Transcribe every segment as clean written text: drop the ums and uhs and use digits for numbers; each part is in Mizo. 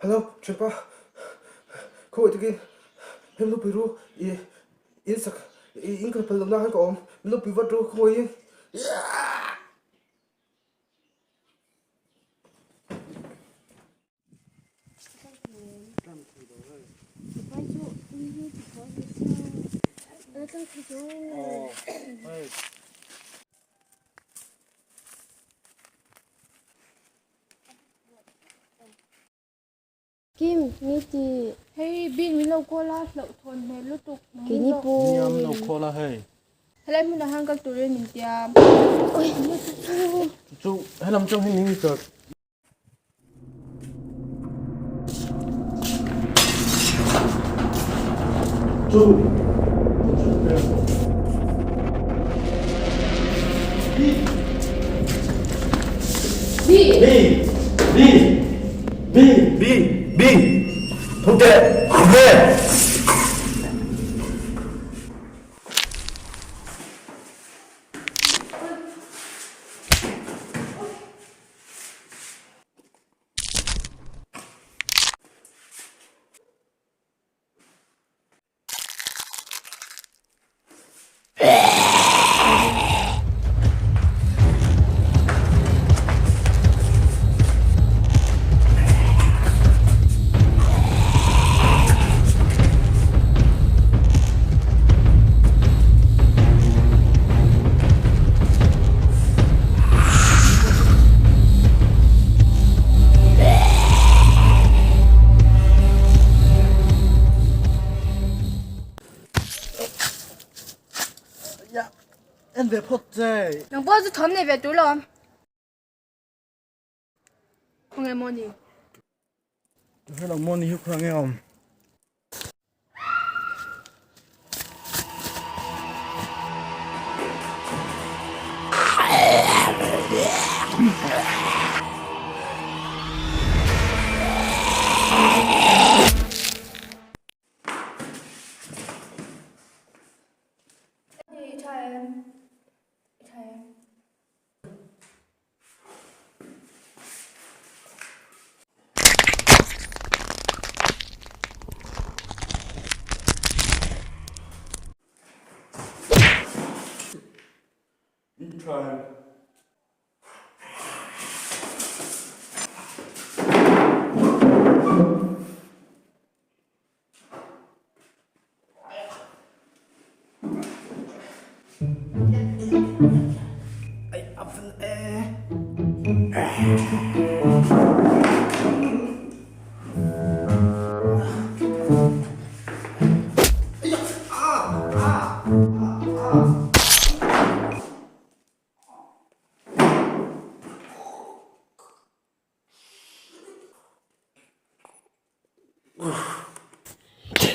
Hello thianpa khawi takin heng lupui ru i in sak i in kal phal lohna khan ka awm lupui vat ru khawiin. Kim, ni ti. Hei bin min lo call a, hlauhthawn hmel lutuk. Keini pawh. Nia min lo call a hei. Helai hmunah khan kal turin min tia. Oi, ni chu chu. Chu helam chang hi ning char. Chu. B. B. B. B. B. B. Thu teh. B. En ve phawt che. Nang pawh chu thawm nei ve tur lo awm. Khawnge maw ni? Hello maw ni hi khawnge awm?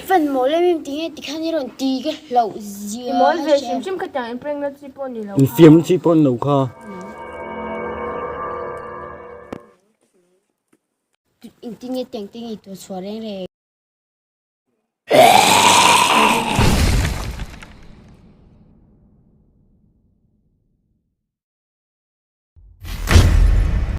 Fan mawl em em tinge tikhan i rawn ti ka hlauh zia I mawl ve hrim hrim khatiang in prank na chi pawh ni lo kha. In fiam chi pawh ni lo kha. Engtin nge tiang te nge i tuah chhuah reng reng.